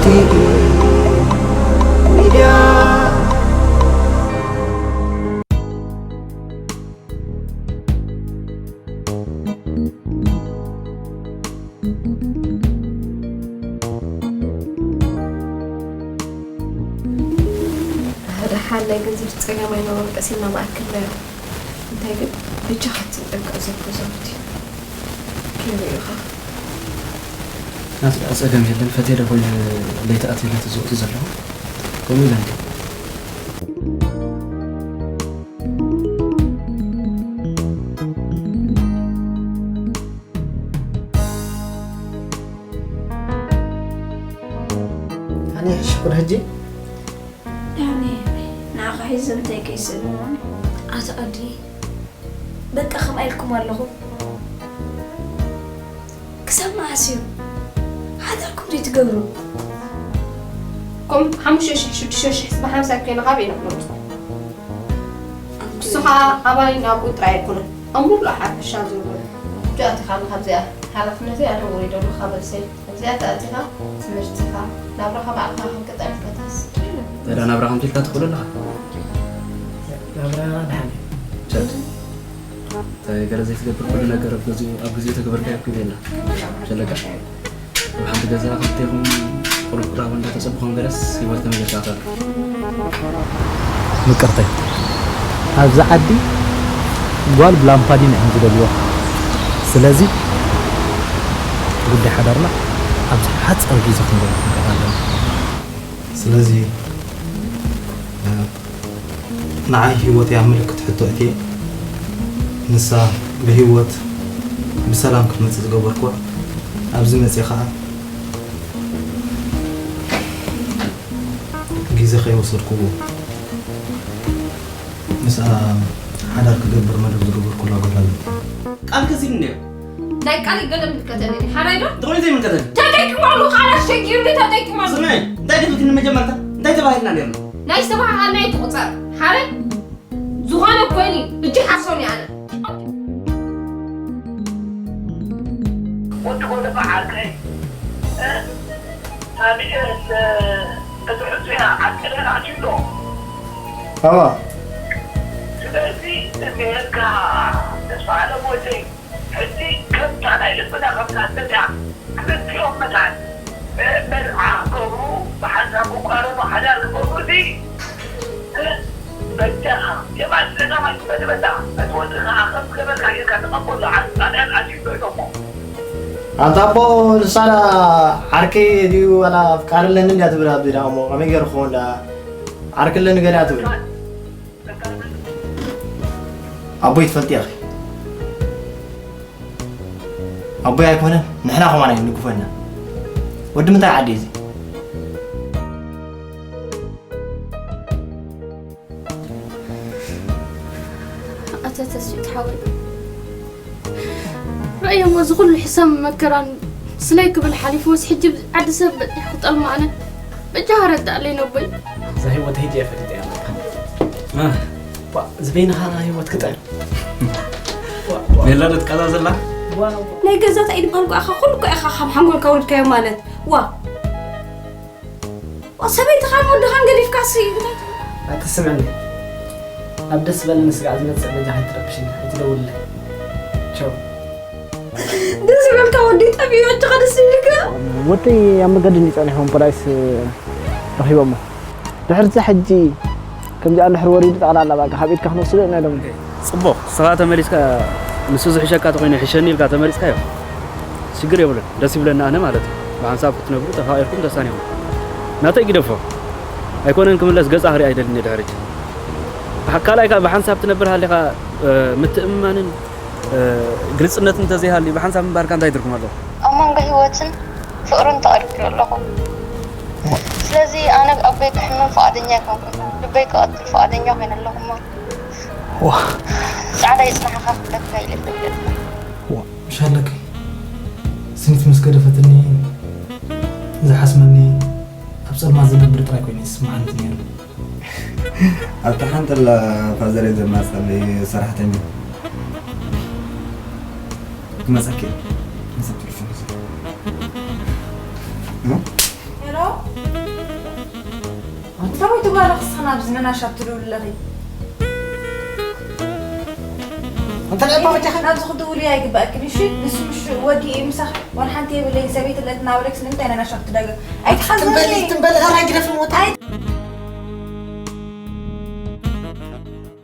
ቲቪ ሚድያ። ደሓን ናይ ገንዘብ ጸገም ኣይነበሮን፣ ቀስ ኢልና ምኣክል ነይሩ። እንታይ ግን በጃኻ ትጠንቀቕ ዘብሎ ዘውዲ ከይርእዩኻ። ናትኣ ጸገም የለን፣ ፈቴለ ኮይኑ ለይቲ ኣትየ ነቲ ዝወጽእ ዘለኹ። ከምኡ ኢለ እንዲ። ኣነ ሽኩር ሕጂ ዳኒ፣ ንዓኻ ሒዘ እንታይ ከይስእን እሞ? ኣታ ኣዲ፣ በቃ ከምኣ ኢልኩም ኣለኹም። ክሳብ መዓስ እዩ? ሓዳርኩም ዘይትገብሩ? ከም ሓሙሽተ ሽሕ ሽዱሽተ ሽሕ ብሓምሳ ኮይነ ካበይ ኢና ክነምፅኦ? ንሱ ከዓ ኣባይን ኣብኡ ጥራይ ኣይኮነን፣ ኣብ ሙሉእ ሓፈሻ ዝውዕል። ሕጂ ኣቲኻ ንካብዚኣ ሓላፍነተይ ኣነ ውሪደሉ ካብ ርእሰይ። ኣብዚኣ ተኣቲኻ ትምህርትኻ፣ ናብራኻ ባዕልኻ ክንቅጠል ፈተስ። ታዲያ ናብራ ከምዚ ኢልካ ትኽእሎ ኣለኻ? ናብራ ደሓን እዩ። ቸድ፣ እንታይ ገለ ዘይትገብር ኩሉ ነገር ኣብ ግዚኡ፣ ኣብ ግዚኡ ተግበርካዮ እኮ ኢለና። ሸለጋ፣ ኣብ ሓንቲ ገዛ ክልቴኹም ቁሩብ ቁራብ እንዳተጸበኹም ገለስ ህይወት ከመይ ጌርካ ትነብር? ምቅርተይ፣ ኣብዚ ዓዲ ጓል ብላምፓዲን እዮም ዝደልይዋ። ስለዚ ጉዳይ ሓዳርና ኣብዚ ሓጻር ግዜ ክንገብሮ ክንክእል ኣለና። ስለዚ፣ እ፣ ንዓይ ህይወተይ ኣብ ምልክት ሕቶ እትየ፣ ንሳ ብህይወት ብሰላም ክትመጽእ ዝገበርኩዋ፣ ኣብዚ መጽየ ኸኣ ግዜ ከይወሰድኩዎ ምስኣ ሓዳር ክገብር መደብ ዝገበርኩላ ጓል ኣለቲ። ቃል ከዚኒ ነይሩ። ናይ ቃል ገለ ምልከተኒ ሓራይ ዶ? ጥቕሚ ዘይምልከተኒ። ተጠቂሙ ኣሉ፣ ቃላት ሸጊሩ ተጠቂሙ ኣሉ። ስምዒ፣ እንታይ ደልክኒ መጀመርታ? እንታይ ተባሂልና ነይርና? ናይ ዝተባሃሃልና ይትቑጸር። ሓራይ ዝኾነ ኮይኑ እጅ ሓሶም ኣነ። ወዲ ጎደፋ ዓርከይ፣ እ፣ ሳሚኤል፣ እ፣ እዚ ሕጹያ ዓርከይ ኣትዩ ኣሎ። ኣዋ። ስለዚ፣ እዚኤልካ ተስፋ ኣለሞተይ፣ ሕጂ ከምታ ናይ ልብና ከምታ እተዚኣ ክልቲኦም መታን መርዓ ክገብሩ ብሓንሳብ ክቋረኑ ሓዳር ክገብሩ እዚ በጃኻ የማን ጸጋማይ ትበል በላ እቲ ወዲ ከኣ ከም ዝገበርካ ጌርካ ተቐበሎ ዓርኪ ጣልያን ኣትዩ ዶ ኢሎሞ። ኣንታ ኣቦ ንሳና ዓርከይ ድዩ ዋላ ኣፍቃሪ ኣለኒ እንድያ ትብል ኣብዚ ደኣ እሞ ከመይ ገይሩ ክኸውን ደኣ ዓርኪ ኣለኒ ገለ እያ ትብል። ኣቦይ ትፈልጢ ኢኺ። ኣቦይ ኣይኮነን ንሕና ከማና እዩ ንግፈና። ወዲ ምንታይ ዓዲ እዚ? ኣታ ተስፊት ሓወይ፣ ረእዮሞ እዚ ኩሉ ሕሰም መከራን ስለይ ክብል ሓሊፉስ ሕጂ ዓዲ ሰብ በጢሕ ክጠልማ ኣነ በጃኻ ረዳእለይ ነቦይ። እዛ ህይወት ሄድ እየ ፈሊጠ እያ በቃ። እ። ዋ፣ ዝበይንኻ ህይወት ክጠል። ዋ፣ ዋ። ሜላ ዶ ትቃዛ ዘላ? ዋ፣ ዋ። ናይ ገዛታ ኢድ ባልጓ ኢኻ፣ ኩሉ እኮ ኢኻ ካብ ሓንጎልካ ወልድካዮ ማለት። ዋ። ዋ፣ ሰበይትኻን ወድኻን ገዲፍካሲ እንታይ ትብል? ኣትስምዕኒ። ኣብ ደስ ዝበለኒ ስጋዕ ዝመጽእ በጃ ከይትረብሽኒ፣ ኣይትደውልለይ። ቸው። ደስ ይበልካ ወዲ ጠቢዩ፣ ኣጆኻ ደስ ይበልካ። ወደይ ኣብ መገዲ እንዲ ጸኒሖም ፖላይስ ረኺቦሞ። ድሕሪ እዚ ሕጂ ከምዚኣ እንድሕር ወሪዱ ጠቕላላ በቃ ካብ ኢድካ ክንወስዶ ኢና ኢሎም። ጽቡቕ፣ ንስኻ ተመሊስካ ንሱ ዝሕሸካ ተኾይኑ ይሕሸኒ ኢልካ ተመሪጽካዮ ሽግር የብሉን። ደስ ይብለኒ ኣነ ማለት እዩ። ብሓንሳብ ክትነብሩ ተፋቒርኩም ተሳኒኹም። ናተይ ግደፎ። ኣይኮነን ክምለስ ገጻ ክርኢ ኣይደልን እየ ድሕሪ ሕጂ። ካልኣይ ከኣ ብሓንሳብ ትነብር ሃሊኻ፣ እ፣ ምትእምማንን፣ እ፣ ግልጽነትን እንተዘይሃልዩ ብሓንሳብ ምንባርካ እንታይ ትርጉም ኣለዎ? ኣብ መንጎ ህይወትን ፍቕርን ተቐርቂሩ ኣለኹ። ስለዚ ኣነ ኣቦይ ክሕመም ፍቓደኛ ኣይኮንኩን። ልበይ ክቐትል ፍቓደኛ ኮይነ ኣለኹ እሞ። ዋ። ጻዕዳ ይጽናሕኻ ክብለካ ኢለ ይፈልጥ። ዋ። ምሽ ኣለኪ። ስኒት ምስ ገደፈትኒ፣ ዝሓስመኒ፣ ኣብ ጸልማት ዝነብር ጥራይ ኮይኑ ይስምዓኒ ነይሩ። ኣብታ ሓንቲ ኣላ ፋዘረይ ዘማጸለይ ሰራሕተኛ። ክመጸኪ። መጸ ቴሌፎን። እ? ሄሎ፣ እንታይ ትጓላ ክስኽና ኣብዚ ነናሻብ ትድውል ኣለኺ? እንታይ ደኣ ባጃኻ? ናብዚ ክድውል እያ ኣይግባእክን። እሺ፣ ንሱ ምሽ ወዲ እዩ ምሳኽ ዋላ ሓንቲ የብለይን። ሰበይቲ ለትናበለክስ ንምንታይ ነናሻብ ትዳገ? ኣይትሓዘኒ። ትንበል ትንበል ራይ ግደፍ ሞት። ኣይ